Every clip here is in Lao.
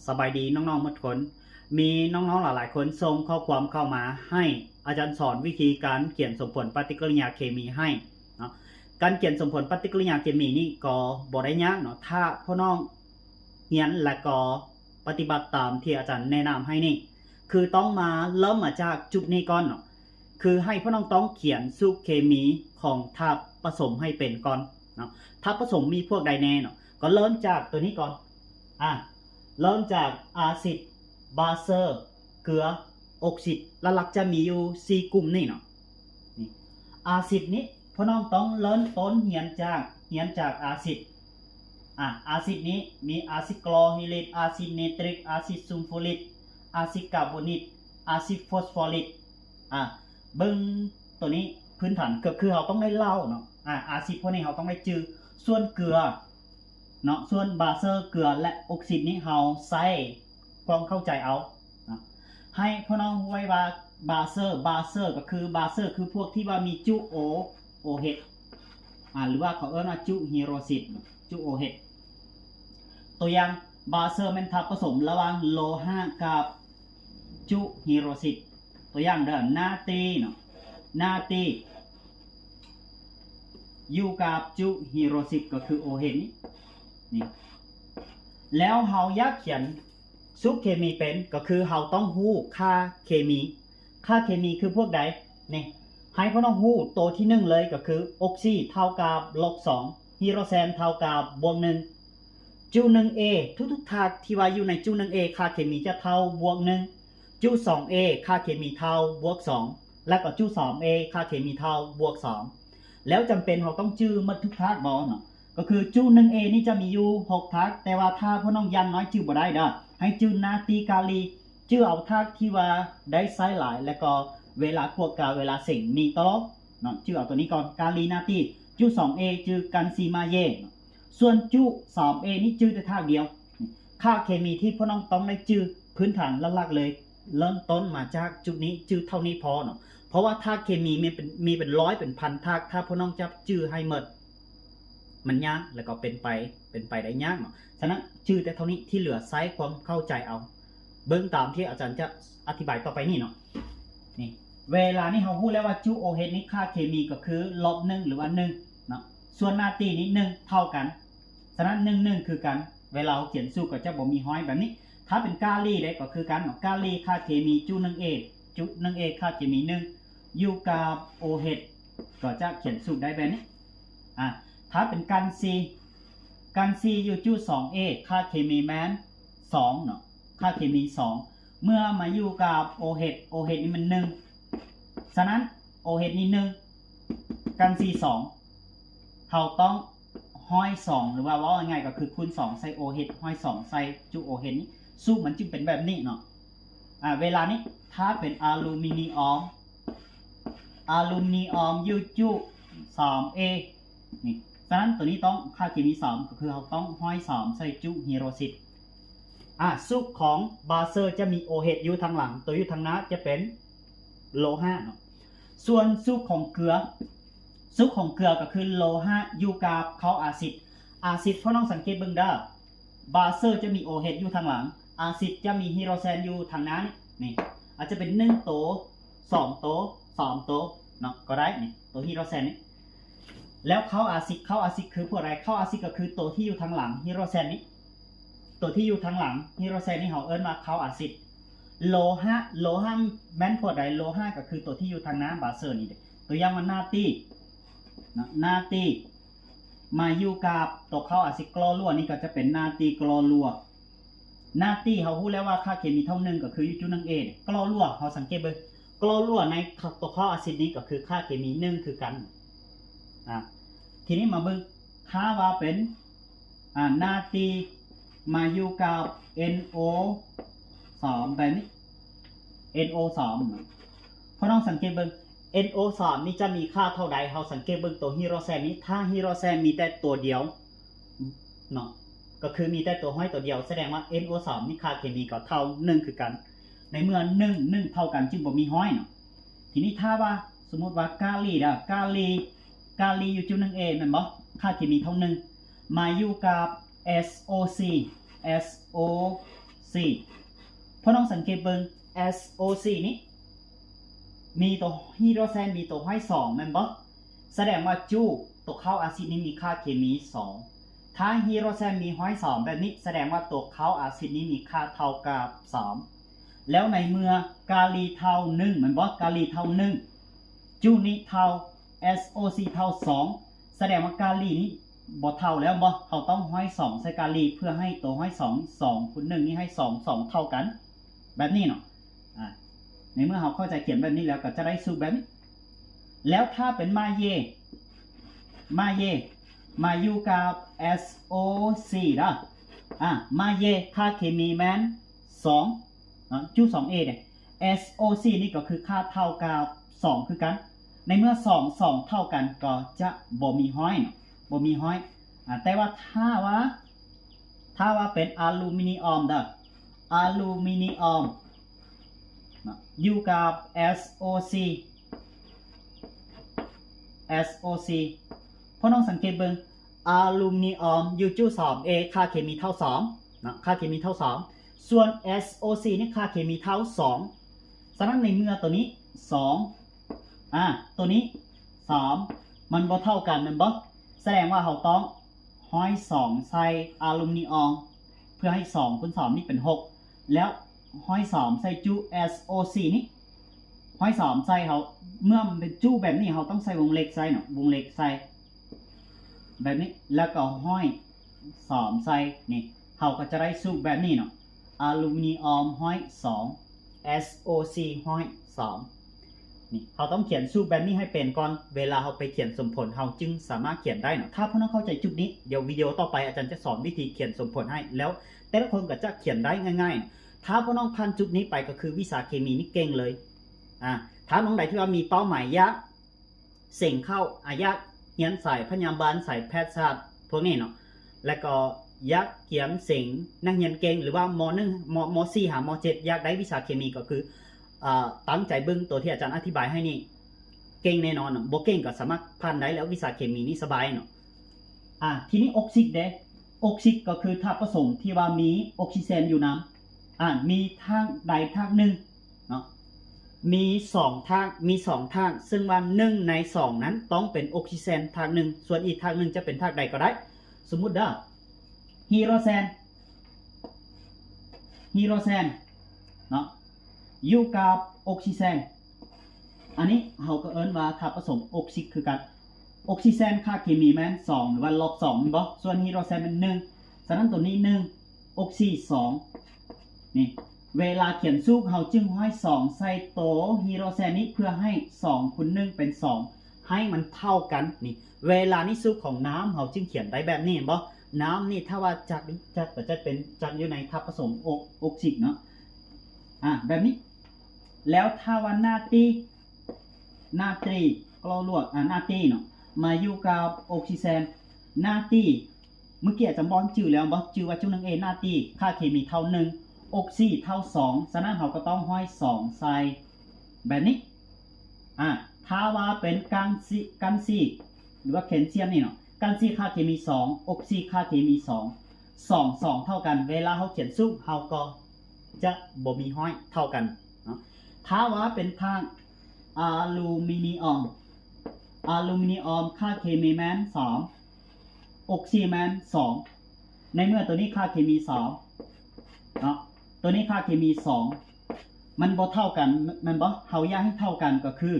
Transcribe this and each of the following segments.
ສະບາຍດີນ້ອງໆໝົດຄົນ. ມີນ້ອງໆຫຼາຍໆຄົນສົ່ງຂໍ້ຄວາມເຂົ້າມາໃຫ້ອາຈານສອນວິທີການຂຽນສົມຜົນປະຕິກິລິຍາເຄມີໃຫ້ເນາະ. ການຂຽນສົມຜົນປະຕິກິລິຍາເຄມີນີ້ກໍບໍ່ໄດ້ຍາກເນາະ, ຖ້າພວກນ້ອງຮຽນແລະກໍປະຕິບັດຕາມທີ່ອາຈານແນະນຳໃຫ້ນີ້ ຄືຕ້ອງມາເລີ່ມມາຈາກຈຸດນີ້ກ່ອນເນາະ. ຄືໃຫ້ພວກນ້ອງຕ້ອງຂຽນສູດເຄມີຂອງທາດປະສົມໃຫ້ເປັນກ່ອນເນາະ. ທາດປະສົມມີພວກໃດແດ່ເນາະ? ກໍເລີ່ມຈາກຕົວນີ້ກ່ອນ. ອາ ເລີ່ມຈາກອາຊິດ, ບາເຊີ, ເກືອ, ອົກຊິດ, ຫຼັກໆຈະມີຢູ່ສີ່ກຸ່ມນີ້ເນາະ. ນີ້ ອາຊິດນີ້ພວກນ້ອງຕ້ອງເລີ່ມຕົ້ນຮຽນຈາກ ຮຽນຈາກອາຊິດ. ອາ ອາຊິດນີ້ມີອາຊິດຄລໍຮີລິກ, ອາຊິດນີຕຣິກ, ອາຊິດຊູມຟູຣິກ, ອາຊິດກາໂບນິກ, ອາຊິດຟອສຟໍຣິກ. ອາ ເບິ່ງຕົວນີ້ພື້ນຖານ ກໍຄືເຮົາຕ້ອງໄດ້ເລົ່າເນາະ. ອາ ອາຊິດພວກນີ້ເຮົາຕ້ອງໄດ້ຈື່. ສ່ວນເກືອເນາະ, ສ່ວນບາເຊີ, ເກືອ ແລະ ອົກຊິດນີ້ເຮົາໃຊ້ຄວາມເຂົ້າໃຈເອົາເນາະ. ໃຫ້ພວກນ້ອງຮູ້ໄວ້ວ່າບາເຊີ, ບາເຊີກໍຄື ບາເຊີຄືພວກທີ່ວ່າມີຈຸໂອ ໂອເຮັດ ອາ ຫຼືວ່າເຂົາເອີ້ນວ່າຈຸຮີໂດຊິດ, ຈຸໂອເຮັດ. ຕົວຢ່າງ ບາເຊີແມ່ນທາດປະສົມລະຫວ່າງໂລຫະກັບຈຸຮີໂດຊິດ. ຕົວຢ່າງເດີ ນາຕີເນາະ, ນາຕີຢູ່ກັບຈຸຮີໂດຊິດ ກໍຄືໂອເຮັດນີ້ ນີ້. ແລ້ວເຮົາຢາກຂຽນສູດເຄມີເປັນ ກໍຄືເຮົາຕ້ອງຮູ້ຄ່າເຄມີ. ຄ່າເຄມີຄືພວກໃດ? ນີ້ ໃຫ້ພວກນ້ອງຮູ້ໂຕທີໜຶ່ງເລີຍ ກໍຄືອົກຊີເທົ່າກັບລົບສອງ, ຮີໂດແຊນເທົ່າກັບບວກໜຶ່ງ. ຈຸໜຶ່ງເອ ທຸກໆທາດທີ່ວ່າຢູ່ໃນຈຸໜຶ່ງເອ ຄ່າເຄມີຈະເທົ່າບວກໜຶ່ງ, ຈຸສອງເອ ຄ່າເຄມີເທົ່າບວກສອງ ແລ້ວກໍຈຸສາມເອ ຄ່າເຄມີເທົ່າບວກສອງ. ແລ້ວຈຳເປັນເຮົາຕ້ອງຈື່ໝົດທຸກທາດບໍ່ເນາະ? ກໍຄືຈຸໜຶ່ງເອນີ້ຈະມີຢູ່ຫົກທາດ, ແຕ່ວ່າຖ້າພວກນ້ອງຢ້ານນ້ອຍຈື່ບໍ່ໄດ້ເດີ ໃຫ້ຈື່ນາຕີ ກາລີ, ຈື່ເອົາທາດທີ່ວ່າໄດ້ໃຊ້ຫຼາຍ ແລ້ວກໍເວລາກວດກາ ເວລາເສັງມີຕະຫຼອດເນາະ. ຈື່ເອົາຕົວນີ້ກ່ອນ ກາລີ ນາຕີ. ຈຸສອງເອ ຈື່ກັນຊີ ມາເຢ. ສ່ວນຈຸສາມເອນີ້ຈື່ແຕ່ທາດດຽວ. ຄ່າເຄມີທີ່ພວກນ້ອງຕ້ອງໄດ້ຈື່ພື້ນຖານຫຼັກໆເລີຍ ເລີ່ມຕົ້ນມາຈາກຈຸດນີ້ ຈື່ເທົ່ານີ້ພໍເນາະ. ເພາະວ່າທາດເຄມີມີເປັນ ມີເປັນຮ້ອຍເປັນພັນທາດ, ຖ້າພວກນ້ອງຈະຈື່ໃຫ້ໝົດ ມັນຍາກ ແລ້ວກໍເປັນໄປ ເປັນໄປໄດ້ຍາກເນາະ. ສະນັ້ນຈື່ແຕ່ເທົ່ານີ້ ທີ່ເຫຼືອໃຊ້ຄວາມເຂົ້າໃຈເອົາ. ເບິ່ງຕາມທີ່ອາຈານຈະອະທິບາຍຕໍ່ໄປນີ້ເນາະ. ນີ້ ເວລານີ້ເຮົາຮູ້ແລ້ວວ່າຈຸໂອເຮັດນີ້ຄ່າເຄມີກໍຄືລົບໜຶ່ງ ຫຼືວ່າໜຶ່ງເນາະ, ສ່ວນນາຕີນີ້ໜຶ່ງ ເທົ່າກັນ. ສະນັ້ນ ໜຶ່ງ ໜຶ່ງ ຄືກັນ. ເວລາເຮົາຂຽນສູດກໍຈະບໍ່ມີຫ້ອຍແບບນີ້. ຖ້າເປັນກາລີເດ້ ກໍຄືກັນເນາະ, ກາລີຄ່າເຄມີຈຸໜຶ່ງເອ ຈຸໜຶ່ງເອຄ່າເຄມີໜຶ່ງ ຢູ່ກັບໂອເຮັດ ກໍຈະຂຽນສູດໄດ້ແບບນີ້. ອາ ຖ້າເປັນກັນຊີ ກັນຊີຢູ່ຈຸສອງເອ ຄ່າເຄມີແມ່ນສອງເນາະ, ຄ່າເຄມີສອງ. ເມື່ອມາຢູ່ກັບໂອເຮັດ ໂອເຮັດນີ້ມັນໜຶ່ງ, ສະນັ້ນໂອເຮັດນີ້ໜຶ່ງ ກັນຊີສອງ ເຮົາຕ້ອງຮ້ອຍສອງ ຫຼືວ່າເວົ້າງ່າຍໆກໍຄືຄູນສອງໃສ່ໂອເຮັດ ຮ້ອຍສອງໃສ່ຈຸໂອເຮັດນີ້ ສູດມັນຈຶ່ງເປັນແບບນີ້ເນາະ. ອາ ເວລານີ້ ຖ້າເປັນອາລູມີນີອອມ ອາລູມີນີອອມຢູ່ຈຸສາມເອ ນີ້. ສະນັ້ນຕົວນີ້ຕ້ອງຄ່າເຄມີສາມ ກໍຄືເຮົາຕ້ອງຮ້ອຍສາມໃສ່ຈຸຮີໂດຊິດ. ອາ ສູດຂອງບາເຊີຈະມີໂອເຮັດຢູ່ທາງຫຼັງ, ຕົວຢູ່ທາງໜ້າຈະເປັນໂລຫະເນາະ. ສ່ວນສູດຂອງເກືອ ສູດຂອງເກືອກໍຄືໂລຫະຢູ່ກັບເຄົ້າອາຊິດ. ອາຊິດ ພວກນ້ອງສັງເກດເບິ່ງເດີ, ບາເຊີຈະມີໂອເຮັດຢູ່ທາງຫຼັງ, ອາຊິດຈະມີຮີໂດແຊນຢູ່ທາງໜ້ານີ້. ນີ້ ອາດຈະເປັນໜຶ່ງໂຕ, ສອງໂຕ, ສາມໂຕເນາະ ກໍໄດ້ນີ້ ໂຕຮີໂດແຊນນີ້. ແລ້ວເຄົ້າອາຊິດ ເຄົ້າອາຊິດຄືພວກໃດ? ເຄົ້າອາຊິດກໍຄືໂຕທີ່ຢູ່ທາງຫຼັງຮີໂດແຊນນີ້, ໂຕທີ່ຢູ່ທາງຫຼັງຮີໂດແຊນນີ້ເຮົາເອີ້ນວ່າເຄົ້າອາຊິດ. ໂລຫະ ໂລຫະແມ່ນພວກໃດ? ໂລຫະກໍຄືໂຕທີ່ຢູ່ທາງໜ້າບາເຊີນີ້ເດ້. ຕົວຢ່າງວ່ານາຕີເນາະ, ນາຕີມາຢູ່ກັບຕົວເຄົ້າອາຊິດຄລໍລົວ ນີ້ກໍຈະເປັນນາຕີຄລໍລົວ. ນາຕີເຮົາຮູ້ແລ້ວວ່າຄ່າເຄມີເທົ່າໜຶ່ງ ກໍຄືຢູ່ຈຸໜຶ່ງເອ. ຄລໍລົວ ເຮົາສັງເກດເບິ່ງ ຄລໍລົວໃນຕົວເຄົ້າອາຊິດນີ້ກໍຄືຄ່າເຄມີໜຶ່ງຄືກັນ. ອາ ທີນີ້ມາເບິ່ງ ຖ້າວ່າເປັນ ອາ ນາຕີມາຢູ່ກັບເອັນໂອສາມແບບນີ້ ເອັນໂອສາມ ພວກນ້ອງສັງເກດເບິ່ງ ເອັນໂອສາມນີ້ຈະມີຄ່າເທົ່າໃດ? ເຮົາສັງເກດເບິ່ງຕົວຮີໂດແຊນນີ້ ຖ້າຮີໂດແຊນມີແຕ່ຕົວດຽວເນາະ ກໍຄືມີແຕ່ຕົວຮ້ອຍຕົວດຽວ ສະແດງວ່າເອັນໂອສາມນີ້ຄ່າເຄມີກໍເທົ່າໜຶ່ງຄືກັນ. ໃນເມື່ອໜຶ່ງ ໜຶ່ງເທົ່າກັນຈຶ່ງບໍ່ມີຮ້ອຍເນາະ. ທີນີ້ຖ້າວ່າສົມມຸດວ່າກາລີເດີ ກາລີ ກາລີຢູ່ຈຸໜຶ່ງເອແມ່ນບໍ່? ຄ່າເຄມີເທົ່າໜຶ່ງ ມາຢູ່ກັບເອັສໂອສີ່ ເອັສໂອ ສີ່ ພວກນ້ອງສັງເກດເບິ່ງ ເອສໂອສີ່ນີ້ ມີຕົວຮີໂດຣແຊນ ມີຕົວຫ້ອຍສອງແມ່ນບໍ່? ສະແດງວ່າຈຸຕົວເຄົ້າອາຊິດນີ້ມີຄ່າເຄມີສອງ. ຖ້າຮີໂດຣແຊນມີຫ້ອຍສອງແບບນີ້ ສະແດງວ່າຕົວເຄົ້າອາຊິດນີ້ມີຄ່າເທົ່າກັບສາມ. ແລ້ວໃນເມື່ອກາລີເທົ່າໜຶ່ງແມ່ນບໍ່? ກາລີເທົ່າໜຶ່ງ ຈຸນີ້ເທົ່າ ເອສໂອສີ່ເທົ່າສອງ ສະແດງວ່າກາລີນີ້ບໍ່ເທົ່າແລ້ວບໍ່? ເຮົາຕ້ອງຫ້ອຍສອງໃສ່ກາລີ ເພື່ອໃຫ້ໂຕຫ້ອຍສອງ ສອງຄູນໜຶ່ງນີ້ໃຫ້ສອງ ສອງເທົ່າກັນ ແບບນີ້ເນາະ. ອາ ໃນເມື່ອເຮົາເຂົ້າໃຈຂຽນແບບນີ້ແລ້ວ ກໍຈະໄດ້ສູດແບບນີ້. ແລ້ວຖ້າເປັນມາເຢ ມາເຢ ມາຢູ່ກັບ ເອສໂອສີ່ເດີ ອາ ມາເຢ ຄ່າເຄມີແມ່ນສອງເນາະ ຈຸສອງເອເດ້. ເອສໂອສີ່ນີ້ກໍຄືຄ່າເທົ່າກັບສອງຄືກັນ. ໃນເມື່ອສອງ ສອງເທົ່າກັນ ກໍຈະບໍ່ມີຫ້ອຍເນາະ ບໍ່ມີຫ້ອຍ. ອາ ແຕ່ວ່າຖ້າວ່າ ຖ້າວ່າເປັນອາລູມິນຽມເດີ ອາລູມິນຽມເນາະ ຢູ່ກັບ ເອສໂອສີ່ ເອສໂອສີ່ ພວກນ້ອງສັງເກດເບິ່ງ ອາລູມິນຽມຢູ່ຈຸສາມເອ ຄ່າເຄມີເທົ່າສອງເນາະ ຄ່າເຄມີເທົ່າສອງ ສ່ວນ ເອສໂອສີ່ນີ້ຄ່າເຄມີເທົ່າສອງ. ສະນັ້ນໃນເມື່ອໂຕນີ້ສອງ ອາ ໂຕນີ້ສາມ ມັນບໍ່ເທົ່າກັນແມ່ນບໍ່? ສະແດງວ່າເຮົາຕ້ອງ ຫ້ອຍສອງໃສ່ອາລູມນີອອມ ເພື່ອໃຫ້ສອງຄູນສາມນີ້ເປັນຫົກ ແລ້ວຫ້ອຍສາມໃສ່ຈຸເອສໂອສີ່ນີ້ ຫ້ອຍສາມໃສ່ ເຮົາ ເມື່ອມັນເປັນຈຸແບບນີ້ ເຮົາຕ້ອງໃສ່ວົງເລັບໃສ່ເນາະ ວົງເລັບໃສ່ແບບນີ້ ແລ້ວກໍຫ້ອຍສາມໃສ່ນີ້ ເຮົາກໍຈະໄດ້ສູດແບບນີ້ເນາະ ອາລູມນີອອມຫ້ອຍສອງ ເອສໂອສີ່ຫ້ອຍສາມ ນີ້ ເຮົາຕ້ອງຂຽນສູດແບບນີ້ໃຫ້ເປັນກ່ອນ ເວລາເຮົາໄປຂຽນສົມຜົນ ເຮົາຈຶ່ງສາມາດຂຽນໄດ້ເນາະ. ຖ້າພວກນ້ອງເຂົ້າໃຈຈຸດນີ້ ດຽວວິດີໂອຕໍ່ໄປອາຈານຈະສອນວິທີຂຽນສົມຜົນໃຫ້ ແລ້ວແຕ່ລະຄົນກໍຈະຂຽນໄດ້ງ່າຍໆ. ຖ້າພວກນ້ອງຜ່ານຈຸດນີ້ໄປ ກໍຄືວິຊາເຄມີນີ້ເກັ່ງເລີຍ. ອາ ຖ້ານ້ອງໃດທີ່ວ່າມີເປົ້າໝາຍຢາກ ເສັງເຂົ້າ ອາ ຢາກຮຽນສາຍພະຍາບານ ສາຍແພດສາດ ພວກນີ້ເນາະ ແລ້ວກໍຢາກກຽມເສັງນັກຮຽນເກັ່ງ ຫຼືວ່າ ມ ໜຶ່ງ ມ ມ ສີ່ ຫາ ມ ເຈັດ ຢາກໄດ້ວິຊາເຄມີ ກໍຄື ເອີ ຕັ້ງໃຈເບິ່ງໂຕທີ່ອາຈານອະທິບາຍໃຫ້ນີ້ ເກັ່ງແນ່ນອນເນາະ ບໍ່ເກັ່ງກໍສາມາດຜ່ານໄດ້ແລ້ວ ວິຊາເຄມີນີ້ສະບາຍເນາະ. ອາ ທີນີ້ອົກຊິດເດ ອົກຊິດກໍຄືທາດປະສົມທີ່ວ່າມີອົກຊີເຈນຢູ່ນຳ ອາ ມີທາດໃດທາດໜຶ່ງ ເນາະ ມີສອງທາດ ມີສອງທາດ ເຊິ່ງວ່າໜຶ່ງໃນສອງນັ້ນຕ້ອງເປັນອົກຊີເຈນທາດໜຶ່ງ ສ່ວນອີກທາດໜຶ່ງຈະເປັນທາດໃດກໍໄດ້. ສົມມຸດເດີ ຮີໂດຣເຈນ ຮີໂດຣເຈນເນາະ ຢູ່ກັບອົກຊີເຈນ ອັນນີ້ເຮົາກໍເອີ້ນວ່າທາດປະສົມອົກຊິດຄືກັນ. ອົກຊີເຈນຄ່າເຄມີແມ່ນສອງ ຫຼືວ່າລອບສອງແມ່ນບໍ່? ສ່ວນຮີໂດຣເຈນແມ່ນໜຶ່ງ ສະນັ້ນໂຕນີ້ໜຶ່ງ ອົກຊີສອງ ນີ້ ເວລາຂຽນສູດເຮົາຈຶ່ງຫ້ອຍສອງໃສ່ໂຕຮີໂດຣເຈນນີ້ ເພື່ອໃຫ້ສອງຄູນໜຶ່ງເປັນສອງ ໃຫ້ມັນເທົ່າກັນນີ້ ເວລານີ້ສູດຂອງນ້ຳເຮົາຈຶ່ງຂຽນໄດ້ແບບນີ້ແມ່ນບໍ່? ນ້ຳນີ້ຖ້າວ່າຈັກ ຈັກກໍຈະເປັນຈັກຢູ່ໃນທາດປະສົມອົກ ອົກຊິດເນາະ ອາ ແບບນີ້. ແລ້ວຖ້າວ່ານາຕີ ນາຕີ ໂຄລອຣວມ ອາ ນາຕີເນາະ ມາຢູ່ກັບອົກຊີເຈນ ນາຕີ ເມື່ອກີ້ອາຈານບອກຈື່ແລ້ວບໍ່? ຈື່ວ່າຈຸໜຶ່ງເອ ນາຕີ ຄ່າເຄມີເທົ່າໜຶ່ງ ອົກຊີເທົ່າສອງ ສະນັ້ນເຮົາກໍຕ້ອງຫ້ອຍສອງໃສ່ແບບນີ້. ອາ ຖ້າວ່າເປັນກັນຊີ ກັນຊີ ຫຼືວ່າແຄນຊຽມນີ້ເນາະ ກັນຊີຄ່າເຄມີສອງ ອົກຊີຄ່າເຄມີສອງ ສອງ ສອງເທົ່າກັນ ເວລາເຮົາຂຽນສູດເຮົາກໍ ຈະບໍ່ມີຫ້ອຍເທົ່າກັນເນາະ. ຖ້າວ່າເປັນທາດອາລູມນີອອມ ອາລູມນີອອມຄ່າເຄມີແມ່ນສາມ ອົກຊີແມ່ນສອງ ໃນເມື່ອໂຕນີ້ຄ່າເຄມີສາມເນາະ ໂຕນີ້ຄ່າເຄມີສອງ ມັນບໍ່ເທົ່າກັນແມ່ນບໍ່? ເຮົາຢາກໃຫ້ເທົ່າກັນກໍຄື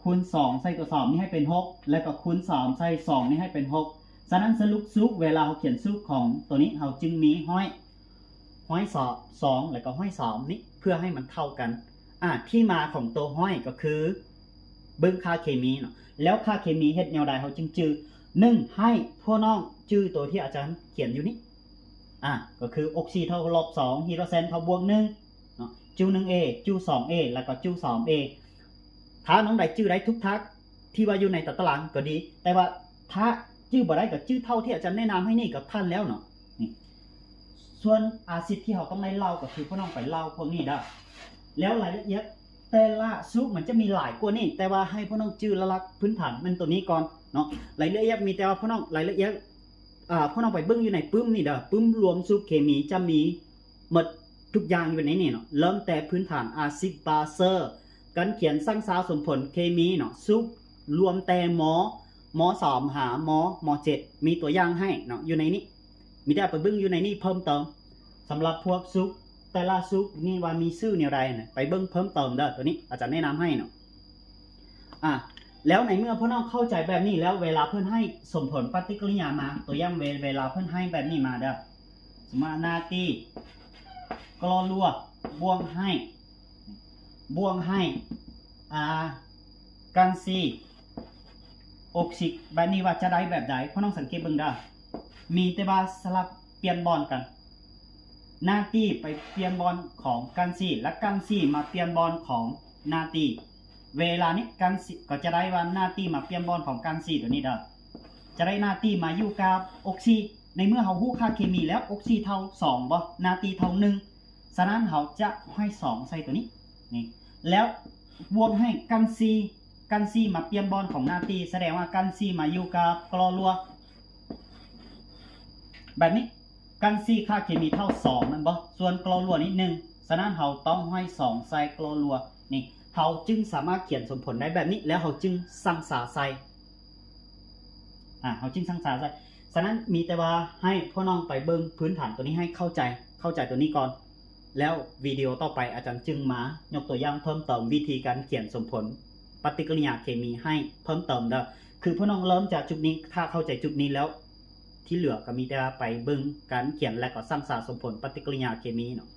ຄູນສອງໃສ່ຕົວສາມນີ້ໃຫ້ເປັນຫົກ ແລ້ວກໍຄູນສາມໃສ່ສອງນີ້ໃຫ້ເປັນຫົກ ສະນັ້ນສະຫຼຸບສູດ ເວລາເຮົາຂຽນສູດຂອງໂຕນີ້ ເຮົາຈຶ່ງມີຫ້ອຍ ຫ້ອຍສອງ ສອງ ແລ້ວກໍຫ້ອຍສາມນີ້ ເພື່ອໃຫ້ມັນເທົ່າກັນ. ອາ ທີ່ມາຂອງໂຕຫ້ອຍກໍຄື ເບິ່ງຄ່າເຄມີເນາະ ແລ້ວຄ່າເຄມີເຮັດແນວໃດເຮົາຈຶ່ງຈື່? ໜຶ່ງ ໃຫ້ພວກນ້ອງຈື່ໂຕທີ່ອາຈານຂຽນຢູ່ນີ້ ອາ ກໍຄືອົກຊີເທົ່າລອບສອງ ຮີໂດຣເຈນເທົ່າບວກໜຶ່ງເນາະ ຈຸໜຶ່ງເອ ຈຸສອງເອ ແລ້ວກໍຈຸສາມເອ. ຖ້ານ້ອງໃດຈື່ໄດ້ທຸກທາດ ທີ່ວ່າຢູ່ໃນຕາຕະລາງກໍດີ ແຕ່ວ່າຖ້າຈື່ບໍ່ໄດ້ກໍຈື່ເທົ່າທີ່ອາຈານແນະນຳໃຫ້ນີ້ກໍຜ່ານແລ້ວເນາະ. ນີ້ ສ່ວນອາຊິດທີ່ເຮົາຕ້ອງໄດ້ເລົ່າກໍຄືພວກນ້ອງໄປເລົ່າພວກນີ້ເດີ ແລ້ວລາຍລະອຽດແຕ່ລະສູດມັນຈະມີຫຼາຍກວ່ານີ້ ແຕ່ວ່າໃຫ້ພວກນ້ອງຈື່ຫຼັກໆພື້ນຖານແມ່ນໂຕນີ້ກ່ອນເນາະ. ລາຍລະອຽດມີແຕ່ວ່າພວກນ້ອງ ລາຍລະອຽດ ອາ ພວກນ້ອງໄປເບິ່ງຢູ່ໃນປຶ້ມນີ້ເດີ ປຶ້ມລວມສູດເຄມີຈະມີ ໝົດທຸກຢ່າງຢູ່ໃນນີ້ເນາະ ເລີ່ມແຕ່ພື້ນຖານອາຊິດບາເຊີ ການຂຽນສັງສາສົມຜົນເຄມີເນາະ ຊຸກ ລວມແຕ່ ມ ມ ສາມ ຫາ ມ ມ ເຈັດ ມີຕົວຢ່າງໃຫ້ເນາະ ຢູ່ໃນນີ້ ມີແຕ່ໄປເບິ່ງຢູ່ໃນນີ້ເພີ່ມເຕີມ. ສຳລັບພວກຊຸກ ແຕ່ລະຊຸກນີ້ວ່າມີຊື່ແນວໃດນະ ໄປເບິ່ງເພີ່ມເຕີມເດີ ໂຕນີ້ອາຈານແນະນຳໃຫ້ເນາະ. ອາ ແລ້ວໃນເມື່ອພວກນ້ອງເຂົ້າໃຈແບບນີ້ແລ້ວ ເວລາເພິ່ນໃຫ້ສົມຜົນປະຕິກິລິຍາມາ ຕົວຢ່າງເວ ເວລາເພິ່ນໃຫ້ແບບນີ້ມາເດີ ສົມມຸດວ່ານາຕີກລໍລົວບວກໃຫ້ ບວກໃຫ້ ອາ ກັນຊີອົກຊິດ ແບບນີ້ວ່າຈະໄດ້ແບບໃດ? ພວກນ້ອງສັງເກດເບິ່ງເດີ ມີແຕ່ວ່າສະຫຼັບປ່ຽນບ່ອນກັນ ນາຕີໄປປ່ຽນບ່ອນຂອງກັນຊີ ແລະ ກັນຊີມາປ່ຽນບ່ອນຂອງນາຕີ ເວລານີ້ກັນຊີ ກໍຈະໄດ້ວ່ານາຕີມາປ່ຽນບ່ອນຂອງກັນຊີໂຕນີ້ເດີ ຈະໄດ້ນາຕີມາຢູ່ກັບອົກຊິ ໃນເມື່ອເຮົາຮູ້ຄ່າເຄມີແລ້ວ ອົກຊິເທົ່າສອງບໍ່ ນາຕີເທົ່າໜຶ່ງ ສະນັ້ນເຮົາຈະໃຫ້ສອງໃສ່ໂຕນີ້ ນີ້ ແລ້ວບວກໃຫ້ກັນຊີ ກັນຊີມາປ່ຽນບ່ອນຂອງນາຕີ ສະແດງວ່າກັນຊີມາຢູ່ກັບກລໍລົວບ ແບບນີ້ ກັນຊີຄ່າເຄມີເທົ່າສອງແມ່ນບໍ່ ສ່ວນກລໍລົວບນີ້ໜຶ່ງ ສະນັ້ນເຮົາຕ້ອງໃຫ້ສອງໃສ່ກລໍລົວບ ນີ້ ເຮົາຈຶ່ງສາມາດຂຽນສົມຜົນໄດ້ແບບນີ້ ແລ້ວເຮົາຈຶ່ງສັງສາໃສ່ ອາ ເຮົາຈຶ່ງສັງສາໃສ່ ສະນັ້ນມີແຕ່ວ່າໃຫ້ພວກນ້ອງໄປເບິ່ງພື້ນຖານໂຕນີ້ໃຫ້ເຂົ້າໃຈ ເຂົ້າໃຈໂຕນີ້ກ່ອນ ແລ້ວວິດີໂອຕໍ່ໄປອາຈານຈຶ່ງມາຍົກຕົວຢ່າງເພີ່ມເຕີມ ວິທີການຂຽນສົມຜົນປະຕິກິລິຍາເຄມີໃຫ້ເພີ່ມເຕີມເດີ ຄືພວກນ້ອງເລີ່ມຈາກຈຸດນີ້ ຖ້າເຂົ້າໃຈຈຸດນີ້ແລ້ວ ທີ່ເຫຼືອກໍມີແຕ່ວ່າໄປເບິ່ງການຂຽນ ແລະ ກໍສັງສາສົມຜົນປະຕິກິລິຍາເຄມີເນາະ.